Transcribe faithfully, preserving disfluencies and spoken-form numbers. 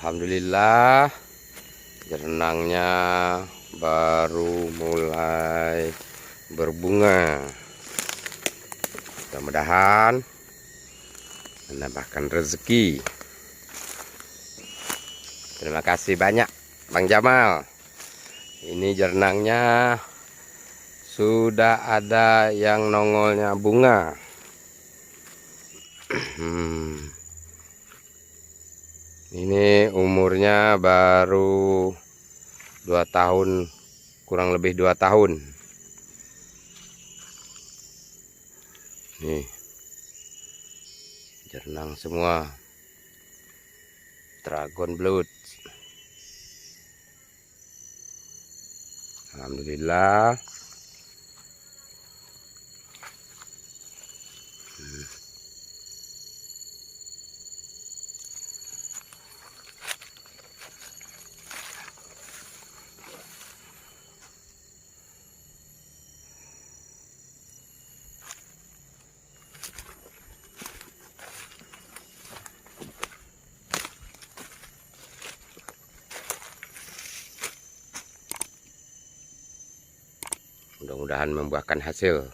Alhamdulillah, jeurnangnya baru mulai berbunga. Mudah-mudahan menambahkan rezeki. Terima kasih banyak, Bang Jamal. Ini jeurnangnya sudah ada yang nongolnya bunga. Hmm. Ini umurnya baru dua tahun, kurang lebih dua tahun. Nih, jeurnang semua. Dragon blood. Alhamdulillah. Hmm. Mudah-mudahan membuahkan hasil.